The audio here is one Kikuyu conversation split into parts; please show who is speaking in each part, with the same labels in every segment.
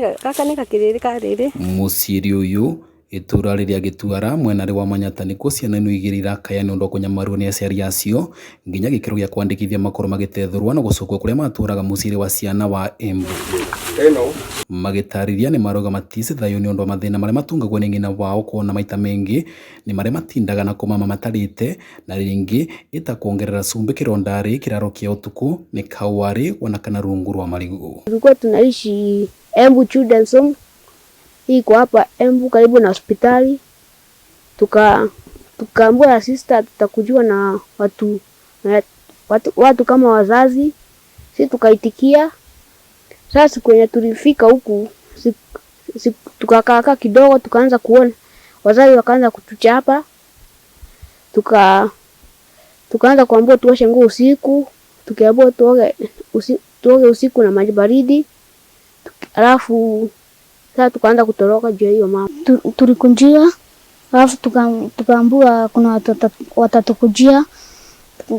Speaker 1: Gaka nĩ gakĩrĩrĩ ka rĩrĩ.
Speaker 2: Mũciĩri ũyũ itũra rĩrĩa gĩtuara mwena wa Manyata nĩkuo ciana ino igĩrĩ irakaya nĩ ũndũ wa kũnyamarwo nĩ aciari acio nginya gĩkĩro gĩa kwandĩkithia makorwo magĩtethũrwo na gũcokwo kũrĩa matũraga mũciĩ wa ciana wa Embu. Magĩtarĩria nĩ marauga matici thayũ nĩ ũndũ wa mathĩna marĩa matungagwo nĩ ng'ina wao kuona maita maingĩ nĩ marĩa matindaga na kũmama matarĩte na rĩngĩ ĩta kuongerera cumbĩ kĩrondarĩ kĩraro kĩa ũtukũ nĩ kawarĩ ona kana rungu rwa marigũ.
Speaker 3: Tulikuwa tunaishi Embu Children's Home, hii iko hapa Embu karibu na hospitali. Tukaambiwa na sister tutakujiwa na watu kama wazazi, si tukaitikia. Sasa siku yenye tulifika huku tukakaa kidogo, tukaanza kuona wazazi wakaanza kutuchapa, tukaanza kuambiwa tuoshe nguo usiku, tukiambiwa tuoge usiku na maji baridi. Alafu sasa tukaanza kutoroka juu ya hiyo mama.
Speaker 4: Tulikunjia, alafu tukaambiwa kuna watu watatukujia,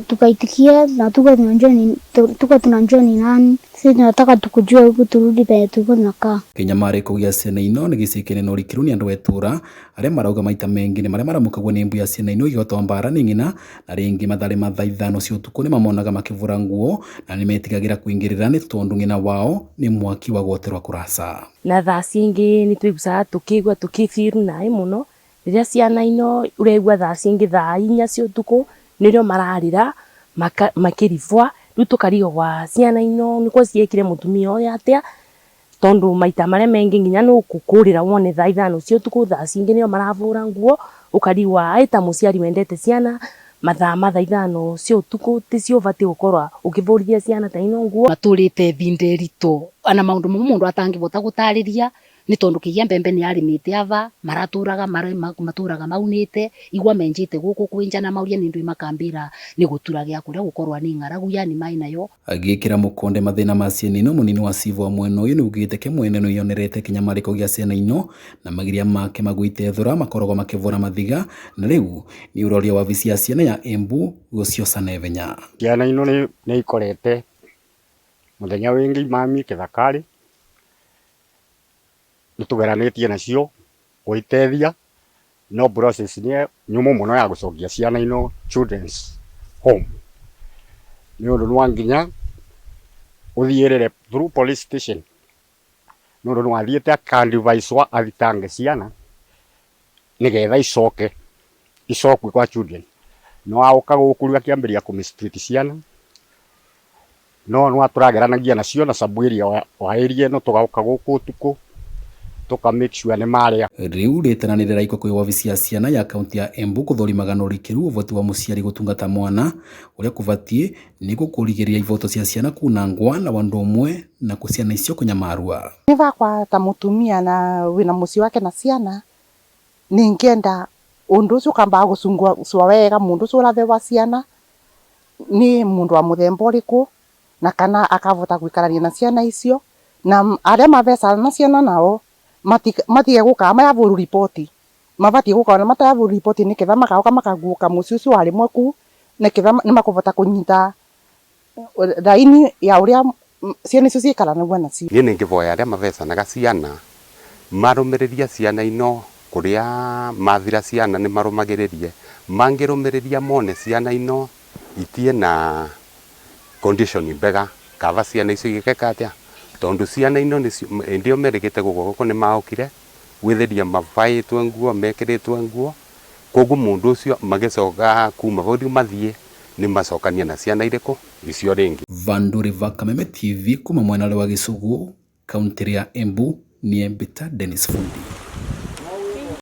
Speaker 4: tukaitikia na tuko tunajua ni nani. Sisi tunataka tukujue huku turudi penye tulikuwa tunakaa.
Speaker 2: Kĩnyamarĩko gĩa ciana ino nĩ gĩcikene na ũrikĩru nĩ andũ a itũra arĩa marauga maita maingĩ nĩ marĩa maramũkagwo nĩ mbu ya ciana ino igĩhotwo mbara nĩ ng'ina na rĩngĩ matharĩ ma thaa ithano cia ũtukũ nĩ mamonaga makĩbũra nguo na nĩ metigagĩra kũingĩrĩra nĩ tondũ ng'ina wao nĩ mwaki wa gwoterwa kũraca.
Speaker 5: Na thaa cingĩ nĩ tũiguaga tũkĩigua tũkĩbiru naĩ mũno rĩrĩa ciana ino ũraigua thaa cingĩ thaa inya cia ũtukũ nĩrĩo mararĩra makĩribwa rĩu tũkarigwo ciana ino nĩkwo ciekire mũtumia ũyũ atĩa tondũ maita marĩa maingĩ nginya nĩ ũkũkũrĩra wone thaa ithano cia ũtukũ thaa cingĩ nĩo marabũra nguo ũkarigwa ĩ ta mũciari wendete ciana mathaa ma thaa ithano cia ũtukũ ticio ũbatiĩ gũkorwo ũkĩbũrithia ciana ta ino nguo.
Speaker 6: Matũrĩte ĩbinda ĩritũ ona maũndũ mamwe mũndũ atangĩbota gũtarĩria nĩ tondũ kĩgia mbembe nĩ arĩmĩte ava maratũraga matũraga maunĩte igwa menjete gũkũ kwĩnja na mauria nĩ ndũ makambĩra nĩ gũtura gĩa kũrĩa gũkorwa nĩ ng'aragu yani maĩ nayo.
Speaker 2: Agĩkĩra mũkonde mathĩna ma ciana ino mũnini wa cibũ wa mwena ũyũ nĩ ugĩte ke mwene nĩ yonerete kĩnyamarĩko gĩa ciana ino na magiria make magwitethũra makoragwo makĩvũra mathiga na rĩu nĩ ũroria wabici ya ciana ya Embu gũcioca naihenya.
Speaker 7: Ciana ino nĩ ikorete mũthenya wĩngĩ mami kĩthakarĩ nĩtũgeranĩtie nacio gũiteithia no process nĩ nyũmũ mũno ya gũcokia ciana ino children's home nĩ ũndũ no nginya ũthiĩrĩre through police station nĩ ũndũ nĩwathiĩte akadvicewa athitange ciana nĩgetha icoke icokwe kwa children no aũka gũkũ rĩu akĩambĩrĩria kũ mistreat ciana no no tũrageranagia nacio na sub area wa area ĩno tũgaũka gũkũ ũtukũ tũka make sure nĩ marĩa.
Speaker 2: Rĩu rĩtana nĩ rĩraikwo kwĩ wabici ya ciana ya kaunti ya Embu gũthũrimaga na ũrikĩru ũhoti wa mũciari gũtungata mwana ũrĩa kũbatiĩ nĩguo kũrigĩrĩria iboto cia ciana kunangwa na ũndũ ũmwe na ciana icio kũnyamarua.
Speaker 8: Nĩ bakwa ta mũtumia na wĩna mũciĩ wake na ciana ningĩenda ũndũ ũcio ũkambaga gũcungwa wega mũndũ ũcio ũrabewa ciana nĩ mũndũ wa mũthemba ũrĩkũ na kana akavota gũikarania na ciana icio na arĩa mabecana na ciana nao matige gũkaga mayabũrũ riboti mabatie gũka ona matayabũrũ riboti nĩketha magaũka makaguũka mũciĩ ũcio warĩ mwaku nĩketha nĩmakũbota kũnyita raini ya ũrĩa ciana icio ciikaranagia nacio.
Speaker 9: Niĩ nĩngĩboya arĩa mabecanaga ciana marũmĩrĩrie ciana ino kũrĩa mathira ciana nĩ marũmagĩrĩrie mangĩrũmĩrĩria mone ciana ino itie na condition mbega kaba ciana icio igĩkeka atĩa tondũ ciana ino hĩndĩ ĩyo merĩgĩte gũkũ gũkũ nĩ maokire gwĩtheria mabaĩtwe nguo mekĩrĩtwe nguo koguo mũndũ ũcio magĩcoka kuma hau rĩu mathiĩ nĩ macokania na ciana irĩkũ icio rĩngĩ.
Speaker 2: Vanduri va Kameme TV kuma mwena wa Gĩcũgũ kaunti ya Embu niĩ Mbita Dennis Fundi.